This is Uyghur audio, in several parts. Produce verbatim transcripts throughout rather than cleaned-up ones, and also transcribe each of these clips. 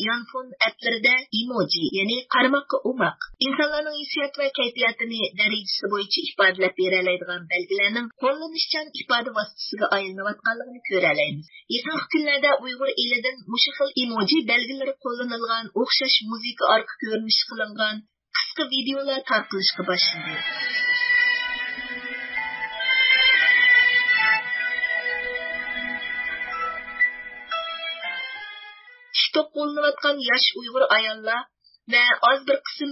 يانفون ئەپلىرىدە ئېموجى، يەنى قارىماققا ئوماق، ئىنسانلارنىڭ ھېسسىيات ۋە كەيپىياتىنى دەرىجىسى بويىچە ئىپادىلەپ بېرەلەيدىغان بەلگىلەرنىڭ قوللىنىشچان ئىپادە ۋاسىتىسىگە ئايلىنىۋاتقانلىقىنى كۆرەلەيمىز. يېقىنقى كۈنلەردە ئۇيغۇر ئېلىدىن مۇشۇ خىل ئېموجى بەلگىلىرى قوللىنىلغان ئوخشاش مۇزىكا ئارقا كۆرۈنۈشى قىلىنغان قىسقا ۋىدېئولار تارقىلىشقا باشلىدى. تىك توك قوللىنىۋاتقان ياش ئۇيغۇر ئاياللار ۋە ئاز بىر قىسىم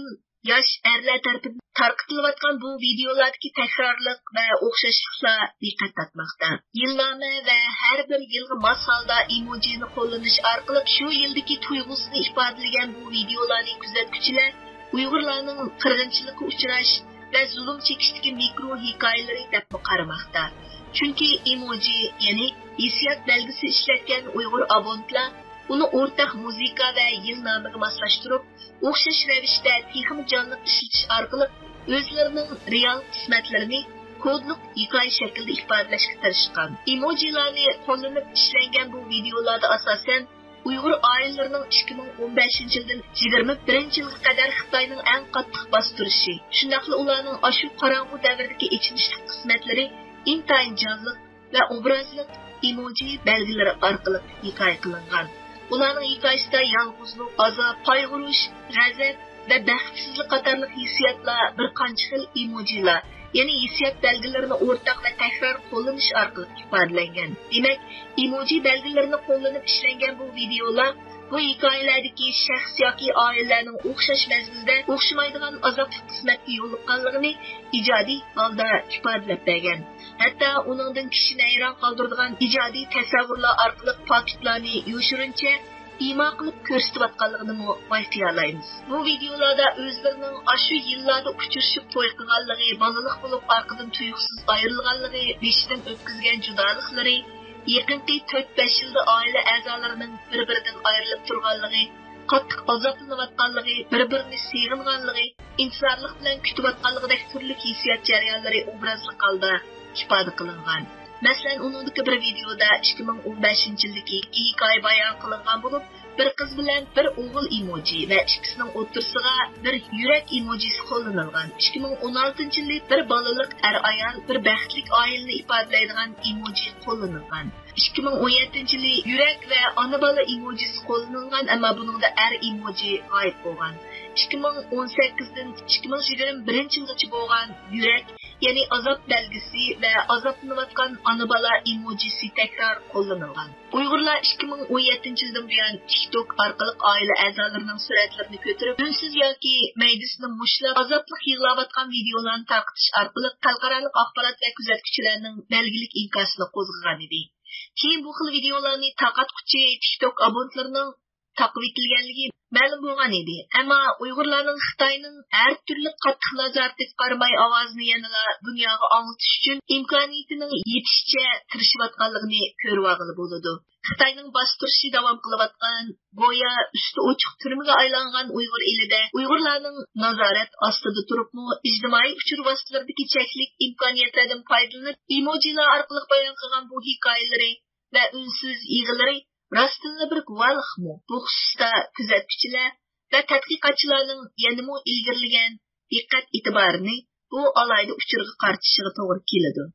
ياش ئەرلەر تەرىپىدىن تارقىتىلىۋاتقان بۇ ۋىدېئولاردىكى تەكرارلىق ۋە ئوخشاشلىقلار دىققەت تارتماقتا. يىلنامە ۋە ھەر بىر يىلغا ماس ھالدا ئېموجىنى قوللىنىش ئارقىلىق شۇ يىلدىكى تۇيغۇسىنى ئىپادىلىگەن بۇ ۋىدېئولارنى كۆزەتكۈچىلەر ئۇيغۇرلارنىڭ قىرغىنچىلىققا ئۇچراش ۋە زۇلۇم چېكىشتىكى مىكرو ھېكايىلىرى دەپمۇ قارىماقتا. چۈنكى ئېموجى، يەنى ھېسسىيات بەلگىسى ئىشلەتكەن ئۇيغۇر ئابونېنتلار ئۇنى ئورتاق مۇزىكا ۋە يىلنامىغا ماسلاشتۇرۇپ، ئوخشاش رەۋىشتە تېخىمۇ جانلىق ئىشلىتىش ئارقىلىق ئۆزلىرىنىڭ رېئال قىسمەتلىرىنى كودلۇق ھېكايە شەكلىدە ئىپادىلەشكە تىرىشقان. ئېموجىلارنى قوللىنىپ ئىشلەنگەن بۇ ۋىدېئولاردا ئاساسەن ئۇيغۇر ئائىلىلىرىنىڭ ئىككى مىڭ ئون بەشىنچى يىلدىن يىگىرمە بىرىنچى يىلغا قەدەر خىتاينىڭ ئەڭ قاتتىق باستۇرۇشى، شۇنداقلا ئۇلارنىڭ ئاشۇ قاراڭغۇ دەۋردىكى ئېچىنىشلىق قىسمەتلىرى ئىنتايىن جانلىق ۋە ئوبرازلىق ئېموجى بەلگىلىرى ئارقىلىق ھېكايە قىلىنغان. ئۇلارنىڭ ھېكايىسىدە يالغۇزلۇق، ئازاب، قايغۇرۇش، غەزەپ ۋە بەختسىزلىك قاتارلىق ھېسسىياتلار بىر قانچە خىل ئېموجىلار، يەنى ھېسسىيات بەلگىلىرىنى ئورتاق ۋە تەكرار قوللىنىش ئارقىلىق ئىپادىلەنگەن. دېمەك، ئېموجى بەلگىلىرىنى قوللىنىپ ئىشلەنگەن بۇ ۋىدېئولار بۇ ھېكايىلەردىكى شەخس ياكى ئائىلىلەرنىڭ ئوخشاش مەزگىلدە ئوخشىمايدىغان ئازابلىق قىسمەتكە يولۇققانلىقىنى ئىجادىي ھالدا ئىپادىلەپ بەرگەن. ھەتتا ئۇنىڭدىن كىشىنى ھەيران قالدۇرىدىغان ئىجادىي تەسەۋۋۇرلار ئارقىلىق پاكىتلارنى يوشۇرۇنچە ئىما قىلىپ كۆرسىتىۋاتقانلىقىنىمۇ بايقىيالايمىز. بۇ ۋىدېئولاردا ئۆزلىرىنىڭ ئاشۇ يىللاردا ئۇچرىشىپ توي قىلغانلىقى، بالىلىق بولۇپ ئارقىدىن تۇيۇقسىز ئايرىلغانلىقى، بېشىدىن ئۆتكۈزگەن جۇدالىقلىرى، يېقىنقى تۆت-بەش يىلدا ئائىلە ئەزالىرىنىڭ بىر-بىرىدىن ئايرىلىپ تۇرغانلىقى، قاتتىق ئازابلىنىۋاتقانلىقى، بىر-بىرىنى سېغىنغانلىقى، ئىنتىزارلىق بىلەن كۈتۈۋاتقانلىقىدەك تۈرلۈك ھېسسىيات جەريانلىرى ئوبرازلىق ھالدا ئىپادە قىلىنغان. مەسىلەن، ئۇنىڭدىكى بىر ۋىدېئودا ئىككى مىڭ ئون بەشىنچى يىلدىكى ھېكايە بايان قىلىنغان بولۇپ، بىر قىز بىلەن بىر ئوغۇل ئېموجى ۋە ئىككىسىنىڭ ئوتتۇرىسىغا بىر يۈرەك ئېموجىسى قوللىنىلغان. ئىككى مىڭ ئون ئالتىنچى يىلى بىر بالىلىق ئەر-ئايال، بىر بەختلىك ئائىلىنى ئىپادىلەيدىغان ئېموجى قوللىنىلغان. ئىككى مىڭ ئون يەتتىنچى يىلى يۈرەك ۋە ئانا-بالا ئېموجىسى قوللىنىلغان، ئەمما بۇنىڭدا ئەر ئېموجى غايىب بولغان. ئىككى مىڭ ئون سەككىزدىن ئىككى مىڭ يىگىرمە بىرىنچى يىلغىچە بولغان يۈرەك، يەنى ئازاب بەلگىسى ۋە ئازابلىنىۋاتقان ئانا-بالا ئېموجىسى تەكرار قوللىنىلغان. ئۇيغۇرلار ئىككى مىڭ ئون يەتتىنچى يىلدىن بۇيان تىك توك ئارقىلىق ئائىلە ئەزالىرىنىڭ سۈرەتلىرىنى كۆتۈرۈپ، ئۈنسىز ياكى مەيدىسىنى مۇشتلاپ، ئازابلىق يىغلاۋاتقان ۋىدېئولارنى تارقىتىش ئارقىلىق خەلقئارالىق ئاخبارات ۋە كۆزەتكۈچىلەرنىڭ بەلگىلىك ئىنكاسىنى قوزغىغان ئىدى. كېيىن بۇ خىل ۋىدېئولارنى تارقاتقۇچى تىك توك ئابونېنتلىرىنىڭ تاقىۋېتىلگەنلىكى مەلۇم بولغان ئىدى. ئەمما ئۇيغۇرلارنىڭ خىتاينىڭ ھەر تۈرلۈك قاتتىق نازارىتىگە قارىماي ئاۋازىنى يەنىلا دۇنياغا ئاڭلىتىش ئۈچۈن ئىمكانىيىتىنىڭ يېتىشىچە تىرىشىۋاتقانلىقىنى كۆرۈۋالغىلى بولىدۇ. خىتاينىڭ باستۇرۇشى داۋام قىلىۋاتقان، گويا ئۈستى ئوچۇق تۈرمىگە ئايلانغان ئۇيغۇر ئېلىدە ئۇيغۇرلارنىڭ نازارەت ئاستىدا تۇرۇپمۇ، ئىجتىمائىي ئۇچۇر ۋاسىتىلىرىدىكى چەكلىك ئىمكانىيەتلەردىن پايدىلىنىپ، ئېموجىلار ئارقىلىق بايان قىلغان بۇ ھېكايىلىرى ۋە ئۈنسىز يىغىلىرى راستتىنلا بىر گۇۋاھلىقمۇ؟ بۇ خۇسۇستا كۆزەتكۈچىلەر ۋە تەتقىقاتچىلارنىڭ يەنىمۇ ئىلگىرىلىگەن دىققەت ئېتىبارىنى بۇ ئالاھىدە ئۇچۇرغا قارىتىشىغا توغرا كېلىدۇ.